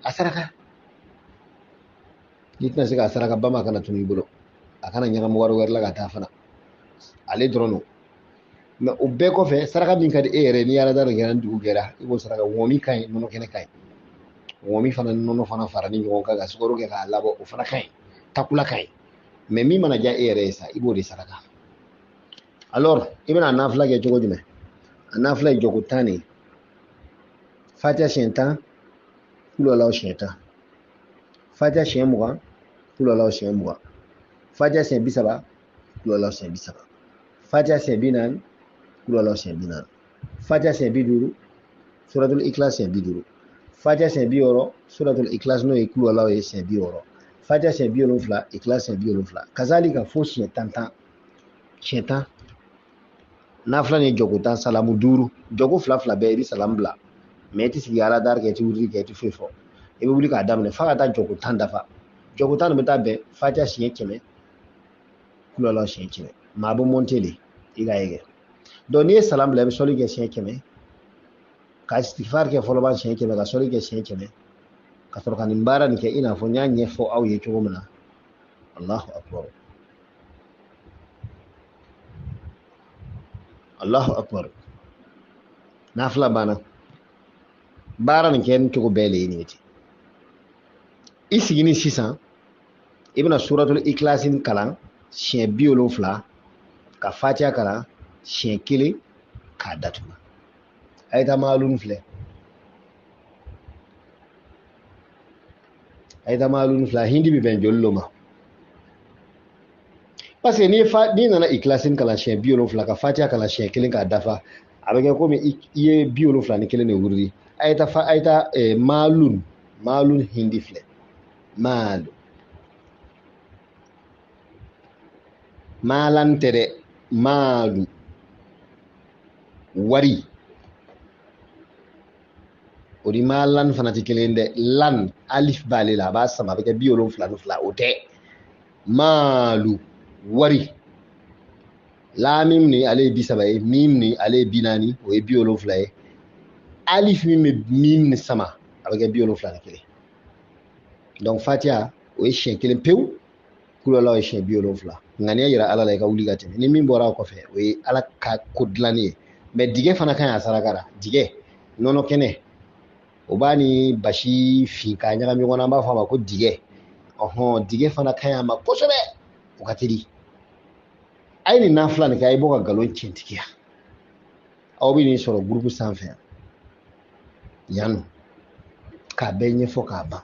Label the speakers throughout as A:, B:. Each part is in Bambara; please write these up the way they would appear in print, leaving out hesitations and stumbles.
A: A saraka. N'i tɛna se k'a saraka, ba ma kana tunu i bolo, a kana ɲagamu wari wɛrɛ la ka taa fana, ale dɔrɔn don. Mɛ o bɛɛ kɔfɛ, saraka min ka di e yɛrɛ, n'i ala dara kɛra ni dugu kɛra, i b'o saraka. Ŋɔmi ka ɲi, nɔnɔ kɛnɛ ka ɲi. Ŋɔmi fana ni nɔnɔ fana fara ni ɲɔgɔn kan ka sukaro kɛ k'a labɔ, o fana ka ɲi. Takula ka ɲi. Mɛ min mana diya e yɛrɛ ye sa, i b'o de saraka. Alors i bɛna nafila kɛ cogo jumɛn? A nafila ye jɔko 10 de ye. Fatiha siɲɛ 10, kulɔlaw siɲɛ 10. Fatiha siɲɛ 20, kulɔlaw siɲɛ 20. Fatiha siɲɛ 30, kulɔlaw siɲɛ 30. Fatiha siɲɛ 40, kulɔlaw siɲɛ 40. Fatiha siɲɛ 50, suratul ikhlas siɲɛ 50. Fatiha siɲɛ 60, suratul ikhlas n'o ye kulɔlaw ye siɲɛ 60. Fatiha siɲɛ 70, ikhlas siɲɛ 70. Kazalika fo siɲɛ 10 10, siɲɛ 10. Nafila ni jɔko 10, salamu 5, jɔko fila fila bɛɛ i bɛ salamu bila. Mɛ i tɛ sigi ala dari kɛ, i tɛ wuli kɛ, i tɛ foyi fɔ. I bɛ wuli k'a daminɛ f'a ka taa jɔko 10 dafa. Jɔko 10 nin bɛ taa bɛn fatiha siɲɛ 100, kulɔlaw siɲɛ 100. Mɛ a bɛ monter de, i k'a ye kɛ. Donc n'i ye salam bila, i bɛ sɔli kɛ siɲɛ 100, ka istighfar kɛ fɔlɔ ban siɲɛ 100, ka sɔli kɛ siɲɛ 100, ka sɔrɔ ka nin baara nin kɛ i n'a fɔ n y'a ɲɛfɔ aw ye cogo min na. Allahu akbar, Allahu akbar. Nafila banna. Baara nin kɛ nin cogo bɛɛ le ye nin ye ten. I sigini sisan, i bɛna suratul ikhlas nin kalan siɲɛ 70, ka fatiha kalan siɲɛ 1 k'a datugu. A ye taa maalun filɛ, a ye taa maalun filɛ, hindi bɛ bɛn joli lo ma? Parce que n'i fa n'i nana ikhlas nin kalan siɲɛ 70, ka fatiha kalan siɲɛ 1 k'a dafa, a bɛ kɛ komi i ye 71 de wurudi. A ye taa fa, a ye taa maalun, maalun hindi filɛ, maalu maalan tɛ dɛ, maalu wari, o ni maalan fana tɛ kelen dɛ. Lan alif b'ale la, a b'a sama, a bɛ kɛ 72, o tɛ. Maalu wari, lamim ni ale ye 30 ye, mim ni ale ye 40, o ye 70 ye. Alif min bɛ mim ni sama, a bɛ kɛ 71. Donc fatiha o ye siɲɛ 1 pewu, kulɔlaw ye siɲɛ 70. Ŋaniya yira ala la i ka wuli ka tɛmɛ. Ni min bɔra a kɔfɛ, o ye ala ka ko dilanni ye. Mɛ digɛ fana ka ɲi a saraka la. Digɛ nɔnɔ kɛnɛ, o b'a ni basi fin k'a ɲagami ɲɔgɔn na, an b'a fɔ a ma ko digɛ. Ɔhɔn, digɛ fana ka ɲi a ma kosɛbɛ, o ka teli. A ye nin nafila nin kɛ, a ye bɔ ka nkalon tiɲɛtigiya. Aw bɛ nin sɔrɔ gurupu sanfɛ yan nɔ, k'a bɛɛ ɲɛfɔ k'a ban.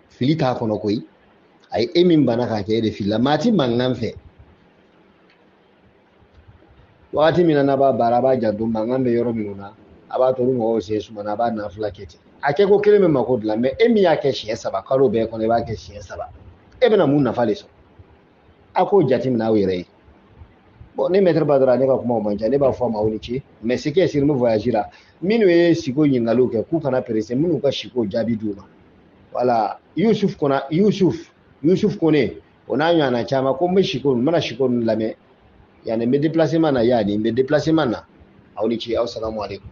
A: Fili t'a kɔnɔ koyi. A ye e min banna k'a kɛ, e de filila. Maa ti mankan fɛ. Wagati min na n'a b'a baara, a b'a janto mankan bɛ yɔrɔ minnu na, a b'a to ni mɔgɔw sen sumana, a b'a nafila kɛ ten. A kɛ ko kelen bɛ mako dilan, mɛ e min y'a kɛ siɲɛ 3 kalo bɛɛ kɔnɔ, i b'a kɛ siɲɛ 3, e bɛna mun nafa de sɔrɔ? A k'o jateminɛ aw yɛrɛ ye. Bon, ne maître Badara, ne ka kumaw man ca, ne b'a fɔ a ma aw ni ce. Mais ce qui est sûr, n bɛ voyage la. Minnu ye siko ɲininkaliw kɛ, k'u kana pressé, minnu ka siko jaabi d'u ma. Voilà, Yusuf kona, Yusuf, Yusuf Kone, o n'a ɲɔgɔnna caman, ko n bɛ siko, n bɛna siko ninnu lamɛn. Yani n bɛ déplacement na, yani n bɛ déplacement na. Aw ni ce, aw salamu aleykum.